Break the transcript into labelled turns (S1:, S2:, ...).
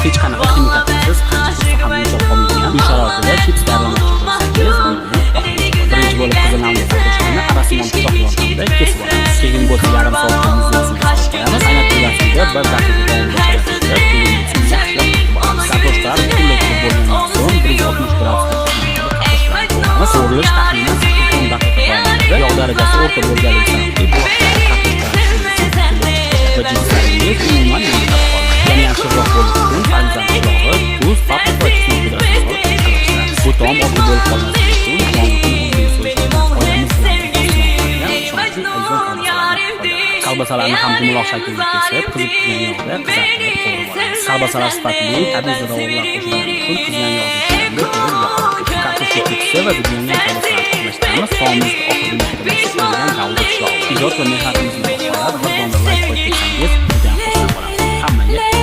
S1: Hech qanaqa ximikatsiz, qancha qizsa ham yumshab qolmaydigan. Uy sharoitida chips tayyorlamoqchi bo'lsangiz, buni birinchi bo'lib qizil nonli kartoshkani arasimon pichoq yordamida kesib olamiz. Keyin bo'lsa yarim soatga muzlik suvga solib qo'yamiz. Qaynatilgan suvda bir daqiqa davomida chalkashtirib, keyin bo'lsa yaxshilab quvurib olamiz. Kartoshkalar butunlay qurib bo'lgandan so'ng 160 gradusda qizgan yog'da kartoshkalarni qovuramiz. Qovurilish taxminan 8-10 daqiqa davomida yog' darajasi o'rta bo'lganligi sababli bu vaqtda kartoshkalar va jipslaringiz umuman yumshab qoladi. Yana ham shirinroq bo'lishi uchun parmezan pishirog'i, tuz, paprika va chesnok pudrasini solib aralashtiramiz. Bu taom oddiy bo'lib qolmasligi uchun juvanliqni o'zbek so'zidan oilamiz bilan qilingan ishonchli Ayzon kolbasalarni foydalanamiz. Kolbasalarni ham dumaloq shaklda kesib, qizib turgan yog'da qizartirib qovurib olamiz. Kolbasalar sifatli, tabiiy ziravorlar qo'shilgani uchun qizgan yog'da tushganda terib yoqadi. Kartoshka chipsi va dudlangan kolbasalarni aralashtiramiz. Taomimizga oxirgi nuqta bo'lsa qo'yilgan gouda pishirog'i. Ijod va mehnatimizni baholab, bir dona layk qo'yib ketsangiz, juda ham xursand bo'lamiz. Hammaga